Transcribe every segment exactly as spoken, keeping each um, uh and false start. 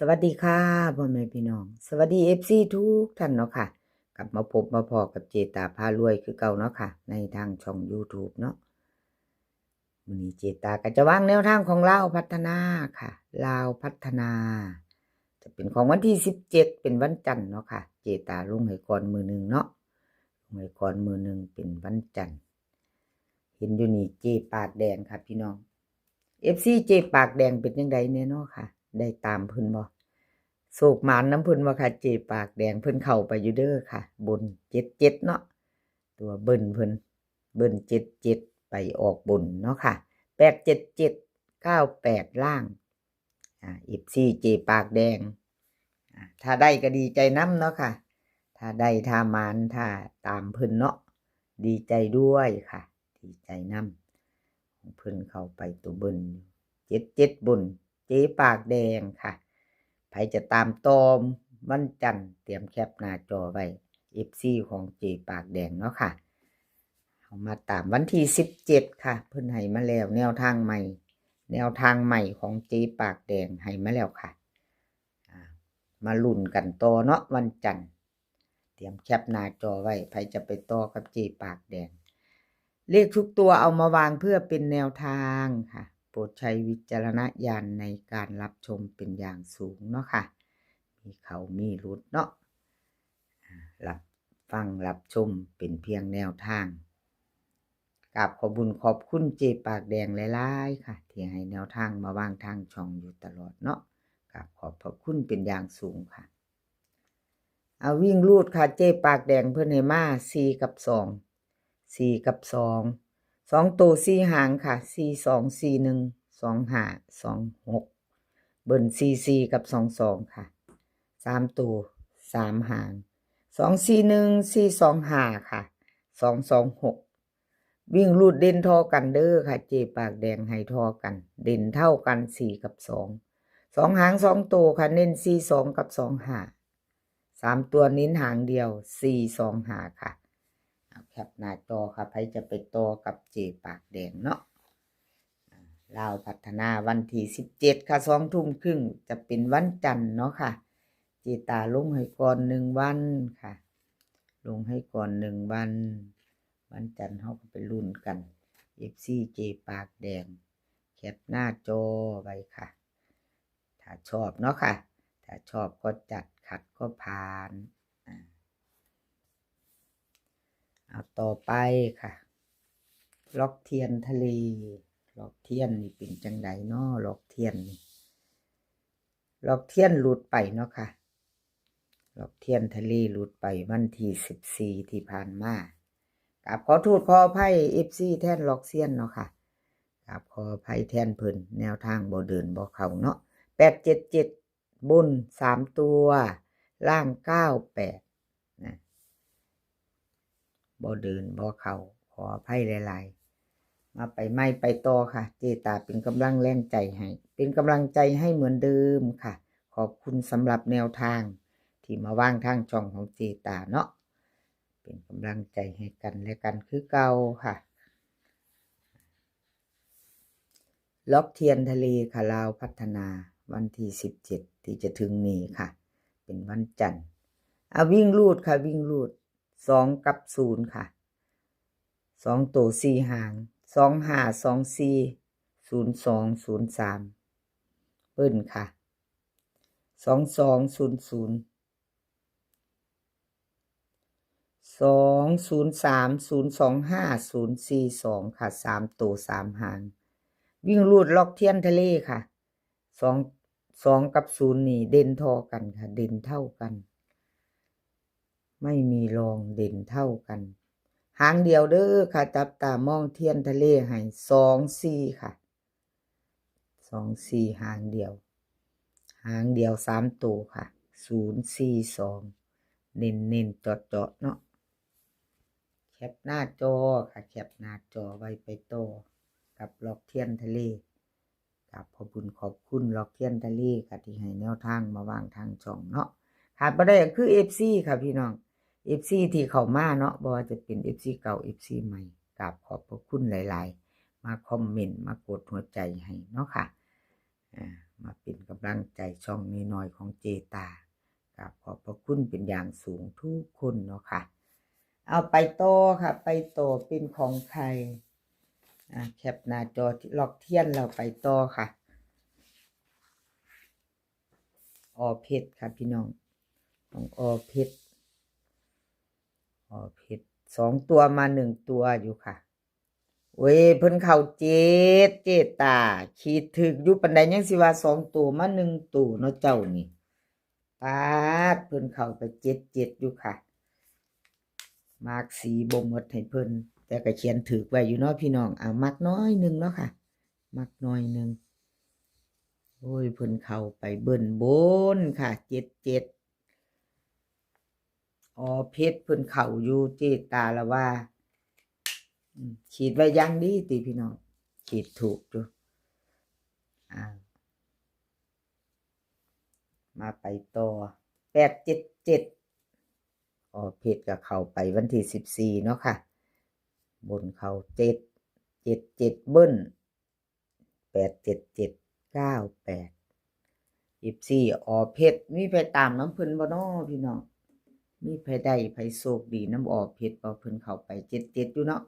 สวัสดีค่ะพ่อแม่พี่น้อง สวัสดี เอฟซี ทุกท่านเนาะค่ะ กลับมาพบมาพ้อกับเจตาพารวยคือเก่าเนาะค่ะ ในทางช่อง YouTube เนาะ มื้อนี้เจตาก็จะวางแนวทางของลาวพัฒนาค่ะ ลาวพัฒนา จะเป็นของวันที่สิบเจ็ด เป็นวันจันทร์เนาะค่ะ เจตาลงให้ก่อนมื้อหนึ่งเนาะ ลงให้ก่อนมื้อหนึ่งเป็นวันจันทร์ เห็นอยู่นี่เจปากแดงค่ะพี่น้อง เอฟซี เจปากแดงเป็นจั่งใดแน่เนาะค่ะ ได้ตามเพิ่นบ่ โชคหมานนำเพิ่นบ่ค่ะ เจปากแดง เพิ่นเข้าไปอยู่เด้อค่ะ บน เจ็ดเจ็ด เนาะ ตัวเบิ้ลเพิ่น เบิ้ล เจ็ดเจ็ด ไปออกบนเนาะค่ะ แปดเจ็ดเจ็ด เก้าแปด ล่าง อ่า เอฟซี เจปากแดง อ่า ถ้าได้ก็ดีใจนำเนาะค่ะ ถ้าได้ ถ้าหมาน ถ้าตามเพิ่นเนาะ ดีใจด้วยค่ะ ดีใจนำ ของเพิ่นเข้าไปตัวเบิ้ล เจ็ดเจ็ด บน เจปากแดงค่ะ ไผจะตามต่อวันจันทร์ เตรียมแคปหน้าจอไว้ เอฟซี ของเจปากแดงเนาะค่ะ เอามาตามวันที่สิบเจ็ดค่ะ เพิ่นให้มาแล้ว แนวทางใหม่ แนวทางใหม่ของเจปากแดงให้มาแล้วค่ะ อ่า มาลุ้นกันต่อเนาะ วันจันทร์ เตรียมแคปหน้าจอไว้ ไผจะไปต่อกับเจปากแดง เลขทุกตัวเอามาวางเพื่อเป็นแนวทางค่ะ โปรดใช้วิจารณญาณในการรับชมเป็นอย่างสูงเนาะค่ะ มีเข้ามีหลุดเนาะ อ่า รับฟังรับชมเป็นเพียงแนวทาง กราบขอบบุญขอบคุณเจปากแดงหลายๆค่ะ ที่ให้แนวทางมาวางทางช่องอยู่ตลอดเนาะ กราบขอบพระคุณเป็นอย่างสูงค่ะ เอาวิ่งรูดค่ะ เจปากแดงเพิ่นให้มา สี่ กับ สอง สี่ กับ สอง สองตัวสี่หางค่ะ สี่ สอง สี่ หนึ่ง สอง ห้า สอง หก เบิ้ล สี่ สี่ กับ สอง สอง ค่ะ สามตัวสามหาง สอง สี่ หนึ่ง สี่ สอง ห้า ค่ะ สอง สอง หก วิ่งรูดเด่นท่อกันเด้อค่ะ เจปากแดงให้ท่อกัน เด่นเท่ากัน สี่ กับ สอง สองหางสองตัวค่ะ เน้น สี่ สอง กับ สอง ห้า สามตัวเน้นหางเดียว สี่ สอง ห้า ค่ะ เอาแคปหน้าจอค่ะ ไผจะไปต่อกับเจปากแดงเนาะ อ่า ลาวพัฒนาวันที่สิบเจ็ดค่ะ สองทุ่มครึ่ง จะเป็นวันจันทร์เนาะค่ะ เจตาลงให้ก่อนหนึ่งวันค่ะ ลงให้ก่อนหนึ่งวัน วันจันทร์เฮาก็ไปลุ้นกัน เอฟซี เจปากแดง แคปหน้าจอไว้ค่ะ ถ้าชอบเนาะค่ะ ถ้าชอบก็จัด ขัดก็ผ่าน อ่า เอาต่อไปค่ะ ล็อกเทียนทะเล ล็อกเทียนนี่เป็นจั่งใดเนาะ ล็อกเทียนนี่ ล็อกเทียนหลุดไปเนาะค่ะ ล็อกเทียนทะเลหลุดไปวันที่สิบสี่ที่ผ่านมา กราบขอโทษขออภัย เอฟซี แทนล็อกเซียนเนาะค่ะ กราบขออภัยแทนเพิ่น แนวทางบ่เดินบ่เข้าเนาะ แปดเจ็ดเจ็ด บน สามตัว ล่าง เก้าแปด นะ บ่เดินบ่เข้า ขออภัยหลายๆ มาไปใหม่ไปต่อค่ะ เจตาเป็นกำลังแรงใจให้ เป็นกำลังใจให้เหมือนเดิมค่ะ ขอบคุณสำหรับแนวทาง ที่มาวางทางช่องของเจตาเนาะ เป็นกำลังใจให้กันและกันคือเก่าค่ะ ล็อกเทียนทะเลค่ะ ลาวพัฒนา วันที่สิบเจ็ดที่จะถึงนี้ค่ะ เป็นวันจันทร์ อ่ะ วิ่งรูดค่ะ วิ่งรูด สอง กับ ศูนย์ ค่ะ สองตัวสี่หาง สองห้า สองสี่ ศูนย์สอง ศูนย์สาม เบิ้ลค่ะ สองสอง ศูนย์ศูนย์ สองศูนย์สาม ศูนย์สองห้า ศูนย์สี่สอง ค่ะ สามตัวสามหาง วิ่งรูดล็อกเทียนทะเลค่ะ สอง สอง กับ ศูนย์ นี่เด่นท่อกันค่ะ เด่นเท่ากัน ไม่มีรอง เด่นเท่ากัน หางเดียวเด้อค่ะ จับตามองเทียนทะเลให้ สองสี่ ค่ะ สองสี่ หางเดียว หางเดียวสามตัวค่ะ ศูนย์สี่สอง เน้นๆ เจาะๆ เนาะ แคปหน้าจอค่ะ แคปหน้าจอไว้ไปต่อกับล็อกเทียนทะเล กราบขอบคุณขอบคุณล็อกเทียนทะเลค่ะ ที่ให้แนวทางมาวางทางช่องเนาะ ขาดบ่ได้ก็คือ เอฟซี ค่ะพี่น้อง เอฟซี ที่เข้ามาเนาะ บ่ว่าจะเป็น เอฟซี เก่า เอฟซี ใหม่ กราบขอบพระคุณหลายๆ มาคอมเมนต์ มากดหัวใจให้เนาะค่ะ อ่า มาเป็นกำลังใจช่องน้อยๆของเจตา ครับ ขอบพระคุณเป็นอย่างสูงทุกคนเนาะค่ะ เอาไปต่อค่ะ ไปต่อเป็นของใคร อ่า แคปหน้าจอล็อกเทียนเราไปต่อค่ะ ออเพชรค่ะพี่น้อง ของออเพชร ออเพชร สองตัวมาหนึ่งตัวอยู่ค่ะ เว้ย เพิ่นเข้าเจ็ด เจตา ขีดถืกอยู่ปานใดยังสิว่าสองตัวมาหนึ่งตัวเนาะเจ้านี่ ปาด เพิ่นเข้าไปเจ็ดเจ็ดอยู่ค่ะ มาร์กสีบ่หมดให้เพิ่น แต่ก็เขียนถืกไว้อยู่เนาะพี่น้อง เอามักน้อยหนึ่งเนาะค่ะ มักน้อยหนึ่ง โอ้ย เพิ่นเข้าไปเบิ้ลบนค่ะ เจ็ดเจ็ด ออเพชรเพิ่นเข้าอยู่ เจตาละว่า อืม ขีดไว้อย่างดีติพี่น้อง ขีดถูกอยู่ อ่า มาไปต่อ แปดเจ็ดเจ็ด ออเพชรก็เข้าไปวันที่สิบสี่เนาะค่ะ บนเข้าเจ็ดเจ็ดเจ็ด เบิ้ล แปดเจ็ดเจ็ด เก้าแปด เอฟซี ออเพชร มีไผตามนำเพิ่นบ่น้อพี่น้อง มีไผได้ไผโชคดีนำออเพชรบ่ เพิ่นเข้าไปเจ็ดเจ็ดอยู่เนาะ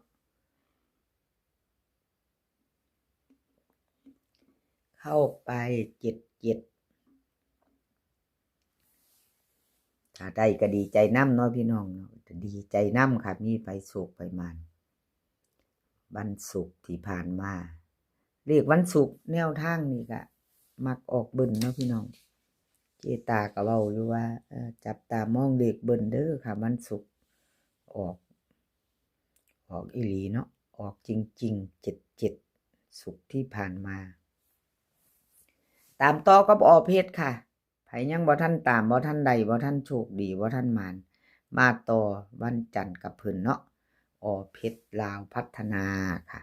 เข้าไปเจ็ดเจ็ด ถ้าได้ก็ดีใจนำเนาะพี่น้องเนาะ ดีใจนำค่ะ มีไผโชคไผหมาน วันศุกร์ที่ผ่านมา เลขวันศุกร์แนวทางนี่ก็มักออกเบิ้ลเนาะพี่น้อง เจตาก็เว้าอยู่ว่า เอ่อ จับตามองเลขเบิ้ลเด้อค่ะ วันศุกร์ออก ออกอีหลีเนาะ ออกจริงๆ เจ็ดเจ็ด ศุกร์ที่ผ่านมา ตามต่อกับออเพชรค่ะ ไผยังบ่ทันตาม บ่ทันได้ บ่ทันโชคดี บ่ทันหมาน มาต่อวันจันทร์กับเพิ่นเนาะ ออเพชรลาวพัฒนาค่ะ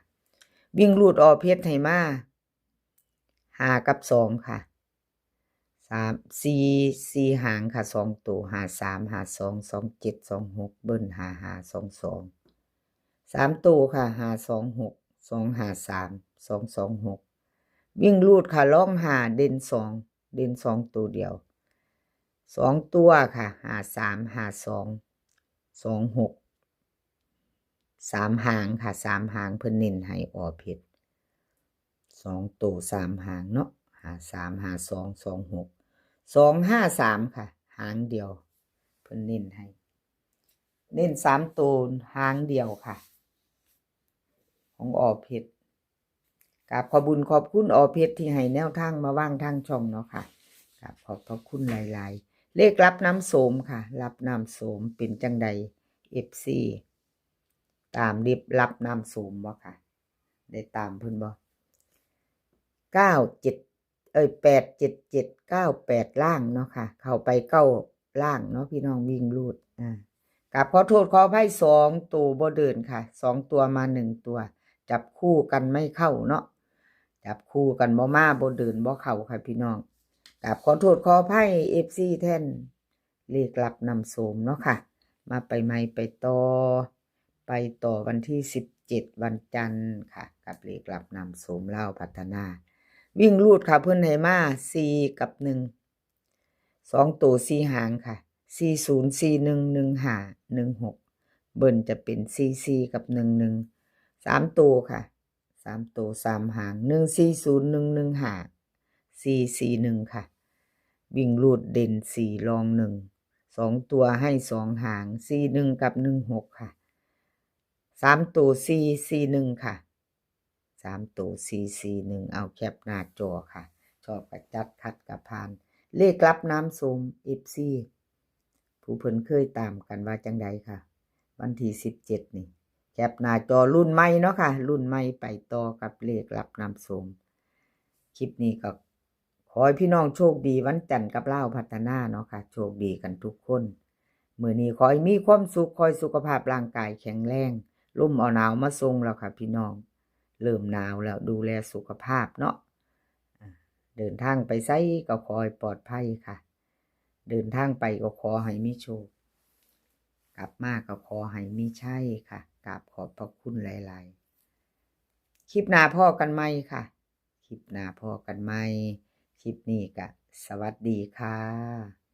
วิ่งรูดออเพชรให้มา ห้ากับสองค่ะ สาม สี่ สี่หางค่ะ สองตัว ห้าสาม ห้าสอง สองเจ็ด สองหก เบิ้ล ห้าห้า สองสอง สามตัวค่ะ ห้าสองหก สองห้าสาม สองสองหก วิ่งรูดค่ะ รองห้า เด่นสอง เด่นสองตัวเดียว สองตัวค่ะ ห้าสาม ห้าสอง สองหก สามหางค่ะ สามหางเพิ่นเน้นให้ออเพชร สองตัวสามหางเนาะ ห้าสาม ห้าสอง สองหก สองห้าสามค่ะ หางเดียว เพิ่นเน้นให้ เน้นสามตัวหางเดียวค่ะ ของออเพชร กราบขอบบุญขอบคุณออเพชรที่ให้แนวทางมาวางทางช่องเนาะค่ะ กราบขอบพระคุณหลายๆ เลขลับน้ำโสมค่ะ ลับน้ำโสมเป็นจังใด เอฟซี ตามเลขลับน้ำโสมบ่ค่ะ ได้ตามเพิ่นบ่ เก้าเจ็ด เอ้ย แปดเจ็ดเจ็ด เก้าแปด ล่างเนาะค่ะ เข้าไปเก้าล่างเนาะพี่น้อง วิ่งรูด อ่า กราบขอโทษขออภัย สองตัวบ่เดินค่ะ สองตัวมาหนึ่งตัว จับคู่กันไม่เข้าเนาะ จับคู่กันบ่มา บ่เดินบ่เข้าค่ะพี่น้อง กราบขอโทษขออภัย เอฟซี แทนเลขลับน้ำโสมเนาะค่ะ มาไปใหม่ไปต่อ ไปต่อวันที่สิบเจ็ด วันจันทร์ค่ะ กับเลขลับน้ำโสมลาวพัฒนา วิ่งรูดค่ะ เพิ่นให้มา สี่กับหนึ่ง สองตัวสี่หางค่ะ สี่ศูนย์ สี่หนึ่ง หนึ่งห้า หนึ่งหก เบิ้ลจะเป็น สี่สี่ กับ หนึ่งหนึ่ง สามตัวค่ะ สามตัวสามหาง หนึ่งสี่ศูนย์ หนึ่งหนึ่งห้า สี่สี่หนึ่ง ค่ะ วิ่งรูดเด่นสี่รองหนึ่ง สองตัวให้สองหาง สี่หนึ่ง กับ หนึ่งหก ค่ะ สามตัว สี่สี่หนึ่ง ค่ะ สามตัว สี่สี่หนึ่ง เอาแคปหน้าจอค่ะ ชอบก็จัด ขัดก็ผ่าน เลขลับน้ำโสม เอฟซี ผู้เพิ่นเคยตามกันว่าจังใดค่ะ วันที่สิบเจ็ดนี่ แคปหน้าจอรุ่นใหม่เนาะค่ะ รุ่นใหม่ไปต่อกับเลขลับน้ำโสม คลิปนี้ก็ขอให้พี่น้องโชคดีวันจันทร์กับลาวพัฒนาเนาะค่ะ โชคดีกันทุกคน มื้อนี้ขอให้มีความสุข ขอให้สุขภาพร่างกายแข็งแรง ลมเอาหนาวมาส่งแล้วค่ะพี่น้อง เริ่มหนาวแล้ว ดูแลสุขภาพเนาะ อ่า เดินทางไปไสก็ขอให้ปลอดภัยค่ะ เดินทางไปก็ขอให้มีโชค กลับมาก็ขอให้มีชัยค่ะ กราบขอบพระคุณหลายๆ คลิปหน้าพ้อกันใหม่ค่ะ คลิปหน้าพ้อกันใหม่ คลิปนี้ก็สวัสดีค่ะ